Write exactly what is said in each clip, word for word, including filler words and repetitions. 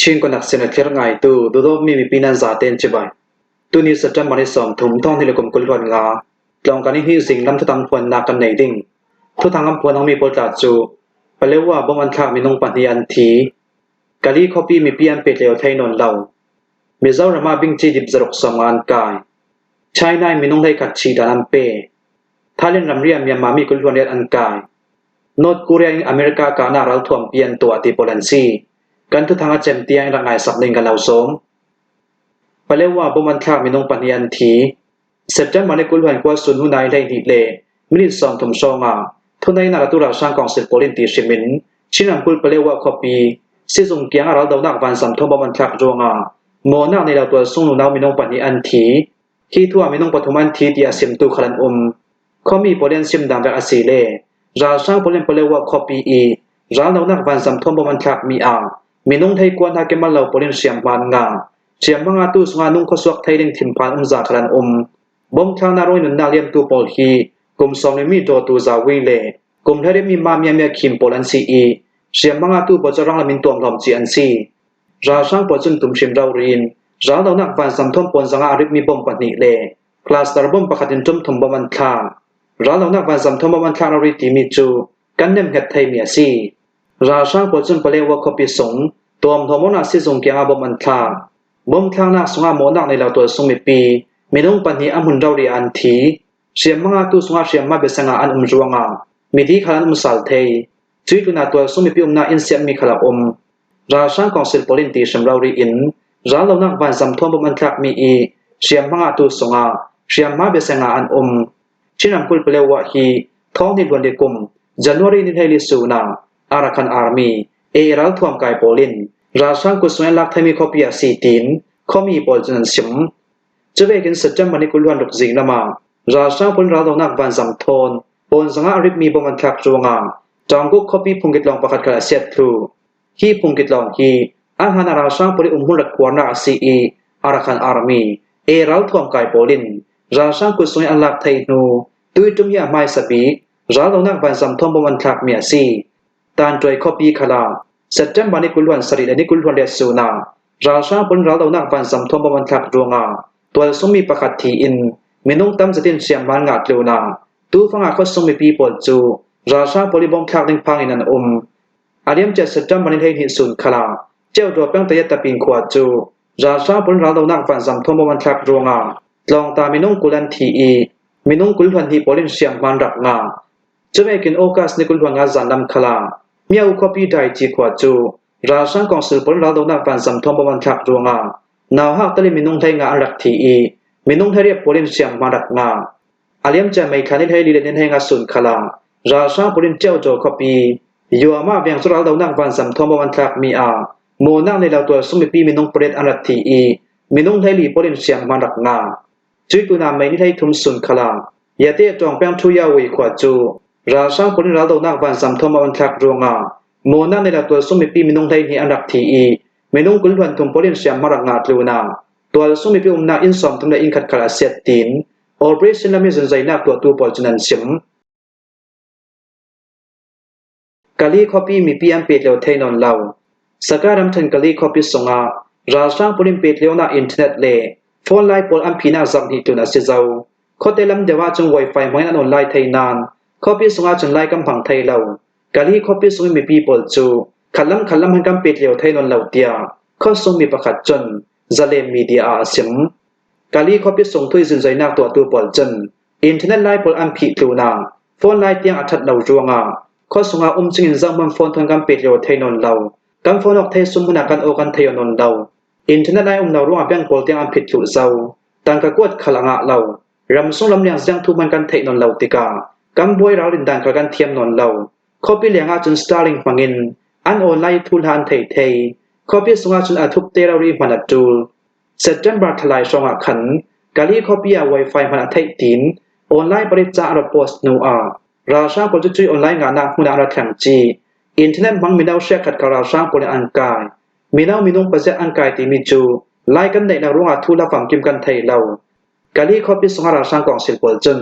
Chin Connect sin a thlir ngaitu, duhdawtmi mipi nan zaten cibai. Tuni September ni sawmthum, thawng hnih le kum kul hluan nga, tlawng kan i hnih zing lam thuthang phuannak kan nei ding. Thuthang an phuan hangmi pawl tla cu, Palewa bom an thlak minung pahnih an thi. Kali khuapi mipi an pet lio thei nawn lo. Mizoram ah bingci dip zaruk sawmnga an kai. China in minung hleikhat thih dan an pe. Thailand ramri ah Myanmar mi kul hluan riat an kai. North Korea in America kahnak ralthuampi an tuah ti pawl an si. Kan thuthang a cem tiang in rak ngaisak ding kan lo sawm. Palewa bom an thlak minung pahnih an thi. September ni kul hluan kua sun hun ai hleihnih le minit sawmthum hrawngah thuneihnak a tu ralhrang kawngsil pawl in ti hrimin Chin ramkulh Palewa khuapi sizung kiangah raldonak vanzam thawn bom an thlak ruangah mawhnak nei lo tualsung nunau minung pahnih an thi. Hi thu ah minung pathum an thi ti a simtu khal an um. Khuami pawl in an sim dan vek a si le ralhrang pawl in Palewa khuapi i raldonak vanzam thawn bom an thlakmi ah minung hleikua hna kemal lo pawl in hriamhma an ngah. Hriamhma ngahtu sungah nung khuasuak thei ding thinphan umza khal an um. Bom thlaknak ruangih nunnak liamtu pawl hi kum sawm le mi dawtu Zawi le kum hleirip mi Mamiami a khim pawl an si i hriamhma ngahtu pawl cu a rang lam in tuamhlawm cih an si. Ralhrang pawl cun tumhrim rori in raldonak vanzam thawn pawn zanga a ripmi bom pahnih le cluster bom pakhat in ṭum thum bom an thlak. Raldonak vanzam thawn bom an thlak rori timi cu kan nemhnget theimi a si. Ralhrang pawl cun Palewa khuapi sung tuamhlawm awknak sizung kiangah bom an thlak. Bom thlaknak sungah mawhnak nei lo tualsung mipi minung pahnih a hmun rori ah an thi. Hriamhma ngahtu sungah hriamhma biasanga an um ruangah mithi khal an um sal thei. Cuih tlunah tualsung mipi umnak inn siatmi khal a um. Ralhrang kawngsil pawl in ti hrim rori in raldonak vanzam thawn bom an thlakmi i hriamhma ngahtu sungah hriamhma biasanga an um. Chin ramkulh Palewa hi thawng hnih hluan le kum January ni hleili sun ah Arakan Army, A A ralthuam kai pawl in ralhrang kut sungin an lak theimi khuapi a si tiin khuami pawl cun an sim. Cuvekin September ni kul hluan ruk zing lamah ralhrang pawl in raldonak vanzam thawn pawn zanga a ripmi bom an thlak ruangah Ṭawngkuk khuapi phungkitlawng pakhat khal a siat thluh. Hi phungkitlawng hi a hlanah ralhrang pawl i umhmun rak kuarnak a si i Arakan Army, A A ralthuam kai pawl in ralhrang kut sungin an lak thei hnu tui ṭum hi a hmaisa bik raldonak vanzam thawn bom an thlakmi a si. Tantuai khuapi khalah September ni kul hluan sarih le ni kul hluan riat sun ah ralhrang pawl in raldonak vanzam thawn bom an thlak ruangah tualsungmi pakhat thi in minung tam zetin hriamhma an ngah tlunah tufangah khuasung mipi pawl cu ralhrang pawl i bom thlak ding phangin an um. A liamcia September ni hleihnih sun khalah Ceudaw peng Tayat Taping khua cu ralhrang pawl in raldonak vanzam thawn bom an thlak ruangah tlawngta minung kul an thi i minung kul hluan hnih pawl in hriamhma an rak ngah. Cuvekin August ni kul hluan nga zan lam khalah Miau khuapi Daici khua cu ralhrang kawngsil pawl in raldonak vanzam thawn bom an thlak ruangah nauhak telin minung hleinga an rak thi i minung hleiriat pawl in hriamhma an rak ngah. A liamcia May thla ni hleili le ni hleinga sun khalah ralhrang pawl in Ceudaw khuapi Yuamah veng cu raldonak vanzam thawn bom an thlakmi ah mawhnak nei lo tualsung mipi minung pariat an rak thi i minung hleili pawl in hriamhma an rak ngah. Cuih tlunah May ni hleithum sun khalah Yate ṭawng peng Ṭhu Yawui khua cu ralhrang pawl in raldonak vanzam thawn bom an thlak ruangah mawhnak nei lo tualsung mipi minung hleihnih an rak thi i minung kul hluan thum pawl in hriamhma rak ngah tlunah tualsung mipi umnak inn sawmthum le inn khat khal a siat tiin operation lam i zunzainak tuahtu pawl cun an sim. Kali khuapi mipi an pet lio thei nawn lo. Sakai ramṭhen Kali khuapi sungah ralhrang pawl in pet lionak internet le phone lai pawl an phihnak zarh hnih tlun a si zo. Khuate lam deuh ahcun wifi hmangin an online thei nain khuapi sungah cun lai kan hmang thei lo. Kali khuapi sungin mipi pawl cu khatlam khatlam han kan pet lio thei nawn lo tiah khuasungmi pakhat cun Zalen Media ah a sim. Kali khuapi sung thu i zunzainak tuahtu pawl cun internet lai pawl an phih tlunah phone lai tiang a ṭhat lo ruangah khuasungah um cingin zohhmanh phone thawn kan pet lio thei nawn lo. Kan phone awk thei sum hmunah kan aw kan thei aw nawn lo. Internet lai um lo ruangah bank pawl tiang an phit thluh zo. Tangka kuat khal a ngah lo. Ramsung lamliang ziang thu hman kan theih nawn lo tikah kan buai ralrin dan khal kan thiam nawn lo. Khuapi lengah cun Starlink hmangin an online thuhla an thei thei. Khuapi sungah cun a thukte rori hman a ṭul. September thalai hrawngah khan Kali khuapi ah wifi hman a theih tiin online palik caah a rak post hnu ah ralhrang pawl cu cuih online ngahnak hmun ah a rak thleng cih. Internet hmang mino hriakhat kha ralhrang pawl in an kai. Mino minung paziat an kai timi cu lai kan neih lo ruangah thuhla famkim kan thei lo. Kali khuapi sungah ralhrang kawngsil pawl cun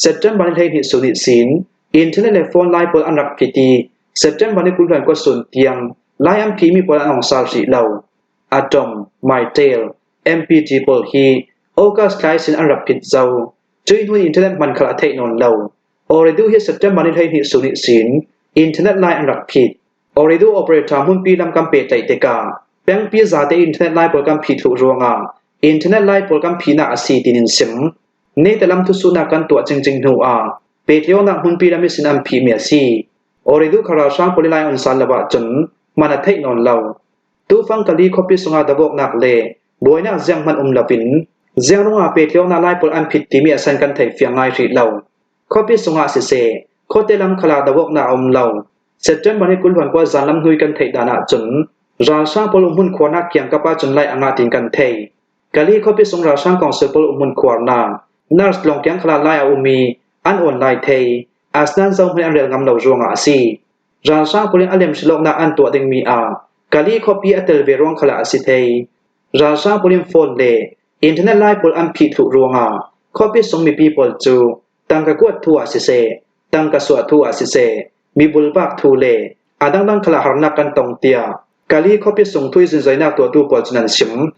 September ni hleihnih sun ihsin internet le phone lai pawl an rak phit i September ni kul hluan kua sun tiang lai an phihmi pawl an ong sal hrih lo. Atom, Mytel, M P T pawl hi August thla ihsin an rak phit zo. Cuih hnu in internet hman khal a theih nawn lo. Ooredoo hi September ni hleihnih sun ihsin internet line an rak phit. Ooredoo operator hmunpi lam kan pehtlaih tikah pengpi zate internet line pawl kan phih thluh ruangah internet line pawl kan phihnak a si, tiin in sim. Neite lam thusuhnak kan tuah cingcing hnu ah pehtlaih awknak hmunpi lam ihsin an phihmi a si. Ooredoo kha ralhrang pawl ih line on sal lo ahcun hman a theih nawn lo. Tufang Kali khuapi sungah do awknak le buainak zianghman um loin ziang ruangah pehtlaih awknak line pawl an phit timi a san kan thei fiang ngai hrih lo. Khuapi sungah siseh, khuate lam khalah do awknak a um lo. September ni kul hluan kua zanlam hnu ih kan theih dan ahcun ralhrang pawl umhmun khuarnak kiangkap ahcun line a ngah tiin kan thei. Kali khuapi sung ralhrang kawngsil pawl umhmun khuarnak, nurse lawng kiang khalah line a um ih an on lai thei. Asinain zohman an rel ngam lo ruangah a si. Ralhrang pawl in a lemhrilh awknak an tuah dingmi ah Kali khuapi a tel ve ruang khalah a si thei. Ralhrang pawl in phone le internet line pawl an phih thluh ruangah khuapi sung mipi pawl cu tangka kuat thu ah siseh, tangka suah thu ah siseh, mi bulpak thu le a dangdang khalah harnak kan tong, tiah Kali khuapi sung thu ih zingzoinak tuahtu pawl cun an sim.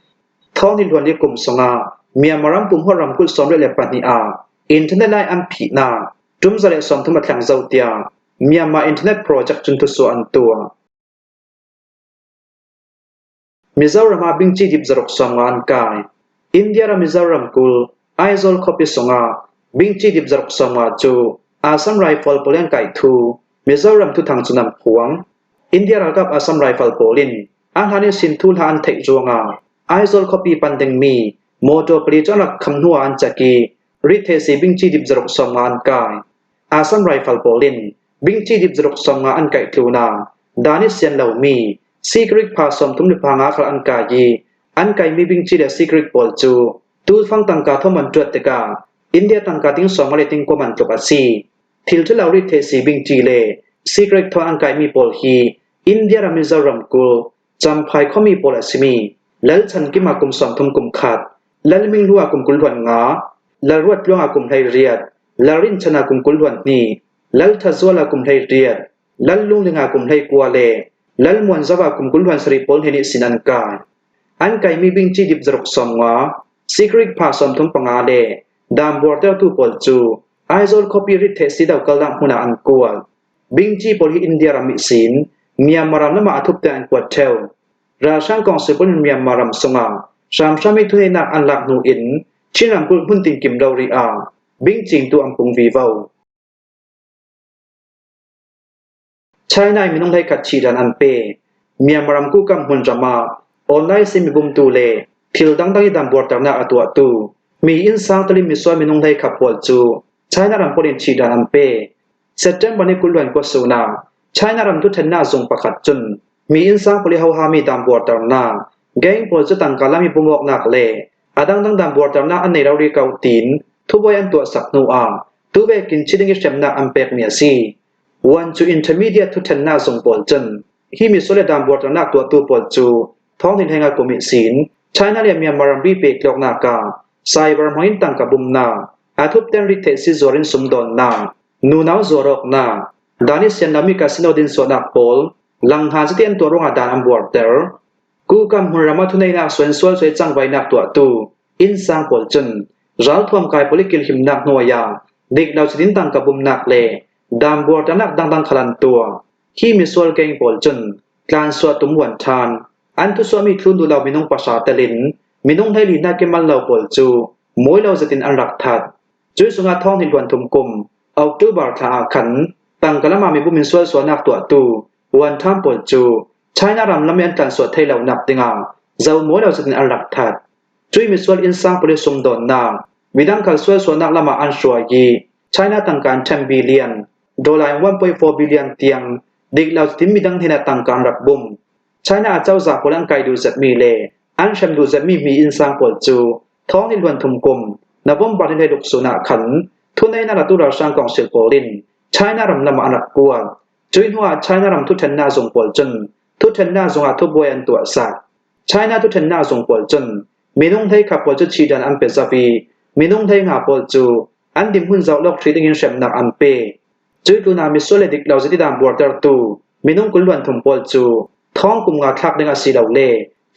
Thawng hnih hluan li kum sungah Myanmar ram pumhuat ramkulh sawmriat le pahnih ah internet line an phihnak ṭum za le sawmthum a thleng zo, tiah Myanmar Internet Project cun thusuah an tuah. Mizoram ah bingci dip zaruk sawmnga an kai. India ram Mizoram kul Aizawl khuapi sungah bingci dip zaruk sawmnga cu Assam Rifle pawl in an kaih thu Mizoram thuthang cun an phuang. India ralkap Assam Rifle pawl in a hlan ihsin thuhla an theih ruangah Aizawl khuapi pan dingmi mawtaw pali cu an rak kham hnuah an cak ih ritthehsi bingci dip zaruk sawmnga an kai. Assam Rifle pawl in bingci dip zaruk sawmnga an kaih tlunah dan ih sian lomi sikrik pha sawmthum le pha nga khal an kai ih an kaimi bingci le sikrik pawl cu tufang tangka thawm an ṭuat tikah India tangka ting sawmnga le ting kuam an tluk a si. Thil ṭha lo ritthehsi bingci le sikrik thawn an kaimi pawl hi India ram Mizoram kul Champhai khuami pawl a simi Lal Chan Kim ah kum sawmthum kum khat, Lal Ming Lu ah kum kul hluan nga, Lal Ruat Luang ah kum hleiriat, Lal Rin Chan ah kum kul hluan hnih, Lal Tha Zual ah kum hleiriat, Lal Lung Ling ah kum hleikua le Lal Muan Zo ah kum kul hluan sarih pawl hnen ihsin an kai. An kaimi bingci dip zaruk sawmnga, sikrik pha sawmthum panga le dam buartertu pawl cu Aizawl khuapi ritthehsi dokalnak hmun ah an kuat. Bingci pawl hi India ram ihsin Myanmar ram lamah a thupte an kuat ṭheu. Ralhrang kawngsil pawl in Myanmar ram sungah hramhram ih thuneihnak an lak hnu in Chin ramkulh hmun tinkim rori ah bingcingtu an pung vivo. China in minung hleikhat thihdan an pe. Myanmar ram Kukam hmunram ah online sin mibumtu le thil dangdang ih dam buarternak a tuahtu mi innsang telin misual minung hleikhat pawl cu China ram pawl in thihdan an pe. September ni kul hluan kua sun ah China ram thuṭhennak zung pakhat cun mi innsang pawl ih hohami dam buarternak, gang pawl cu tangka lam ih bumawknak le a dangdang dam buarternak an nei rori ko tiin thubuai an tuahsak hnuah tuvekin thi ding ih hremnak an pekmi a si. Wuhan cu intermediate thuṭhennak zung pawl cun hi misual le dam buarternak tuahtu pawl cu thawng hnih hleinga kum ihsin China le Myanmar ramri pehtlaih awknak ah cyber hmangin tangka bumnak, a thupten ritthehsi zuar in sumdawnnak, nunau zuar awknak, dan ih sian lomi casino dinsuahnak pawl langhngan zate an tuah ruangah dan an buarter. Kukam hmunram ah thuneihnak suan sualsuai cangvainak tuahtu innsang pawl cun ralthuam kai pawl ih kilhimnak hnuai ah dik lo zetin tangka bumnak le dam buarternak dangdang khal an tuah. Hi misual gang pawl cun tlansuah tum vuan ṭhan, an thusuahmi thlun duh lo minung pahra telin minung hleili hnak ih mal lo pawl cu mawi lo zetin an rak that. Cuih sungah thawng hnih hluan thum kum October thla ah khan tangka lamah mibum in sualsuahnak tuahtu vuan ṭhan pawl cu China ram lam ih an tlansuah thei lonak dingah zo mawi lo zetin an rak that. Cuih misual innsang pawl ih sumdawnnak, midang khal sualsuahnak lamah an hruai ih China tangka in ten billion, dollar in one point four billion tiang dik lo zetin midang hnenah tangka an rak bum. China acozah pawl an kaih duh zetmi le an hrem duh zetmi mi innsang pawl cu thawng hnih hluan thum kum November ni hleiruk sun ah khan thuneihnak latu ralhrang kawngsil pawl in China ram lamah an rak kuat. Cuih hnuah China ram thuṭhennak zung pawl cun thuṭhennak zungah thubuai an tuahsak. China thuṭhennak zung pawl cun minung hleikhat pawl cu thihdan an pe zo ih minung hleinga pawl cu an dinhmun zoh lawk hrih dingin hremnak an pe. Cuih tlunah misual le dik lo zet ih dam buartertu minung kul hluan thum pawl cu thawng kum nga thlak ding a si lo le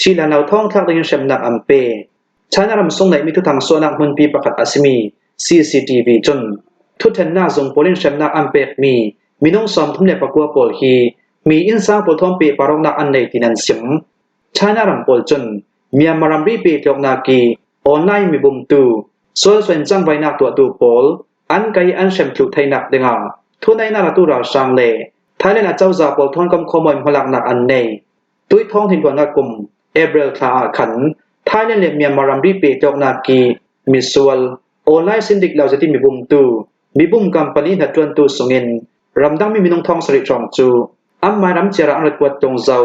thih hlan lo thawngthlak dingin hremnak an pe. China ram sung neihmi thuthang suahnak hmunpi pakhat a simi C C T V cun thuṭhennak zung pawl in hremnak an pekmi minung sawmthum le pakua pawl hi mi innsang pawl thawn pehpar awknak an nei tiin an sim. China ram pawl cun Myanmar ramri pehtlawknak ih online mibumtu sualsual in cangvainak tuahtu pawl an kai ih an hrem thluh theinak dingah thuneihnak latu ralhrang le Thailand acozah pawl thawn komkhawm aw in hmalaknak an nei. Tui thawng hnih hluan nga kum April thla ah khan Thailand le Myanmar ramri pehtlawknak ih misual online sin dik lo zet ih mibumtu mibum company hnaṭuantu sungin ramdangmi minung thawng sarih hrawng cu anmai ram ciar ah an rak kuat tung zo.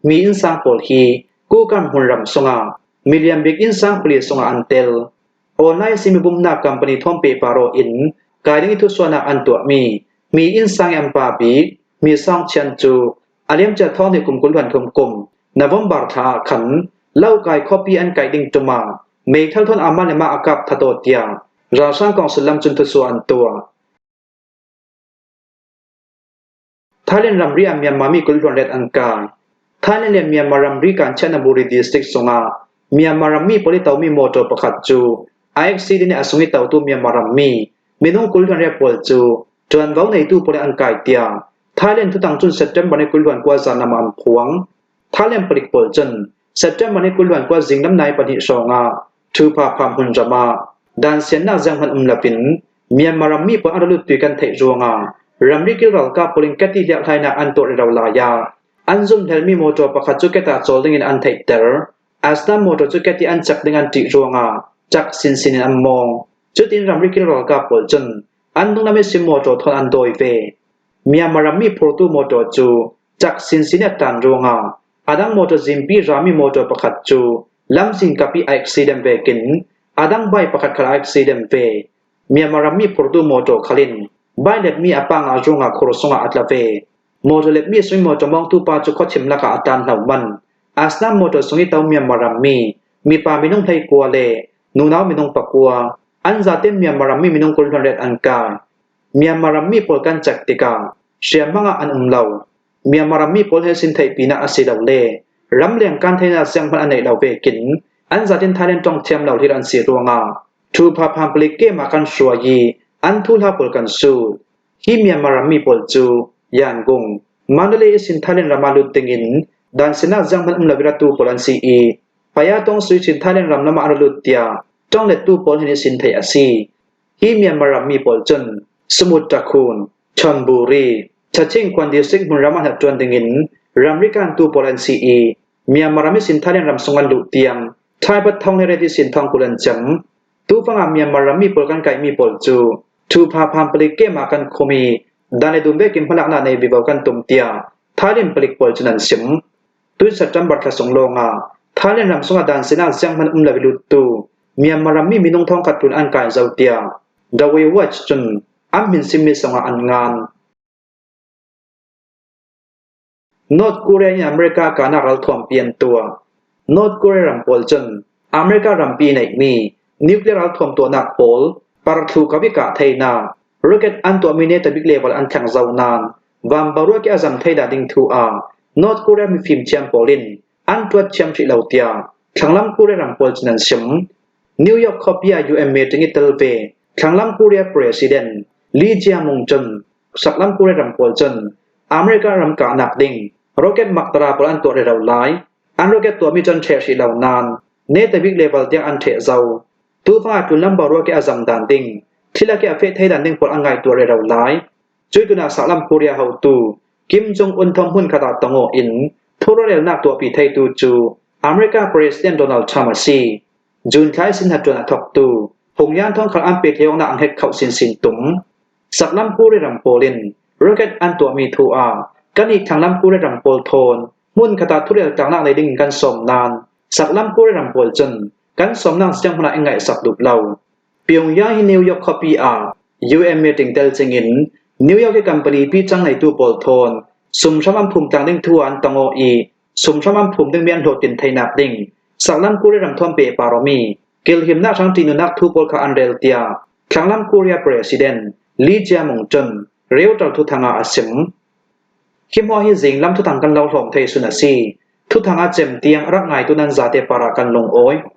Mi innsang pawl hi Kukan hmunram sungah milian bik innsang pali sungah an tel. Online sin mibumhnak company thawn pehpar aw in kai ding ih thusuahnak an tuahmi mi innsang ih an pa bik mi sawng chian cu a liamcia thawng hnih kum kul hluan thum kum November thla ah khan Laukai khuapi an kaih ding ṭum ah meithal thawn amah le mah a kap that aw tiah ralhrang kawngsil lam cun thusuah an tuah. Thailand ramri ah Myanmar mi kul hluan riat an kai. Thailand le Myanmar ramri Kanchanaburi district sungah Myanmar rammi pawl ih tomi mawṭaw pakhat cu a accident ih a sung ih totu Myanmar rammi minung kul hluan riat pawl cu ṭuanvo neitu pawl in an kai tiah Thailand thuthang cun September ni kul hluan kua zan lam ah an phuang. Thailand palik pawl cun September ni kul hluan kua zinglam nai pahnih hrawngah Thupha pham hmunram ah dansiannak zianghman um loin Myanmar rammi pawl an ra luttu ih kan theih ruangah ramri kil ralkap pawl in ket ih hliakhlainak an tuah rero lai ah an zumhlelmi mawṭaw pakhat cu ket ah cawl dingin an theihter. Asnam mawṭaw cu ket ih an cek ding an ṭih ruangah cak sinsin in an mawng. Cutin ramri kil ralkap pawl cun an dunglam ihsin mawṭaw thawn an dawi ve. Myanmar rammi phurtu mawṭaw cu cak sinsin ih a ṭan ruangah a dang mawṭaw zimpi rami mawṭaw pakhat cu lamzin kap ih a accident vekin a dang bike pakhat khal a accident ve. Myanmar rammi phurtu mawṭaw khal in bike letmi a pangah ruangah khur sungah a tla ve. Mawṭaw letmi sungih mawṭaw mawngtu pa cu khuachim lakah a ṭan hlo man. Asnam mawṭaw sungih to Myanmar rammi mipa minung hleikua le nunau minung pakua an zaten Myanmar rammi minung kul hluan riat an kai. Myanmar rammi pawl kan cek tikah hriamhmang ah an um lo. Myanmar rammi pawl he sin theihpinak a si lo le ramleng kan theinak zianghman a neih lo vekin an zatin Thailand ṭong thiam lo hlir an si ruangah Thupha pham palik kem ah kan hruai ih an thuhla pawl kan sut. Hi Myanmar rammi pawl cu Yangon, Mandalay ihsin Thailand ram ah lut dingin dansinak zianghman um lo ih ratu pawl an si ih Paya Tong Sui ihsin Thailand ram lamah an ra lut tiah ṭonglettu pawl hin ihsin theih a si. Hi Myanmar rammi pawl cun Samut Takhun, Chonburi, Chaching Khuan district hmunram ah hnaṭuan dingin ramri kantu pawl an si ih Myanmar ram ihsin Thailand ram sung an luh tiang Thai baht thawng le riat ihsin thawng kul an cam. Tufangah Myanmar rammi pawl kan kaihmi pawl cu Thupha pham palik kem ah kan khum ih dan le dum vekin hmalaknak nei vivo kan tum tiah Thailand palik pawl cun an sim. Tui September thla sung lawngah Thailand ram sungah dansinak zianghman um lo ih luttu Myanmar rammi minung thawngkhat tlun an kai zo tiah The Way Watch cun an hmin simmi sungah an ngan. North Korea in America kahnak ralthuampi an tuah. North Korea ram pawl cun America rampi ih neihmi nuclear ralthuam tuahnak pawl parthlu ko ih kah theinak rocket an tuahmi netabik level an thleng zo nain vanboruak ih a zam thei dah ding thu ah North Korea mifim thiam pawl in an ṭuat thiam hrih lo tiah thlanglam Korea ram pawl cun an sim. New York khuapi ah U N meeting ih tel ve thlanglam Korea President Lee Jae-myung cun saklam Korea ram pawl cun America ram kahnak ding rocket maktara pawl an tuah rero lai. An rocket tuahmi cu an ṭheh hrih lo nain netabik level tiang an ṭheh zo. Tufangah tlunlam boruak ih a zam dan ding, thlihlak ih a feh thei dan ding pawl an ngaihtuah rero lai. Cuih tunah saklam Korea hotu Kim Jong Un thawn hmunkhat ah tong aw in thurelnak tuahpi theitu cu America President Donald Trump a si. June thla ihsin hnaṭuan a thawktu Pyongyang thawn khal an pehtlai awknak an het khoh sinsin tum. Saklam Korea ram pawl in rocket an tuahmi thu ah kannih thlanglam Korea ram pawl thawn hmunkhat ah thureltlaknak nei dingin kan sawm nain saklam Korea ram pawl cun kan sawmnak zianghman ah in ngaihsak duh lo. Pyongyang hi New York khuapi ah U N meeting tel cingin New York ih company pi cang neitu pawl thawn sumhram an phum tlang ding thu ah an tong aw ih sumhram an phum dingmi an hlawhtling theinak ding saklam Korea ram thawn pehpar awmi kilhimnak hrang ṭih nunnak thu pawl kha an rel tiah thlanglam Korea President Lee Jae-myung cun Reuters thuthang ah a sim. Hi hmuah hi zinglam thuthang kan lo hlawm thei sun a si. Thuthang a cem tiang rak ngaitu nan zate parah kan lungawi.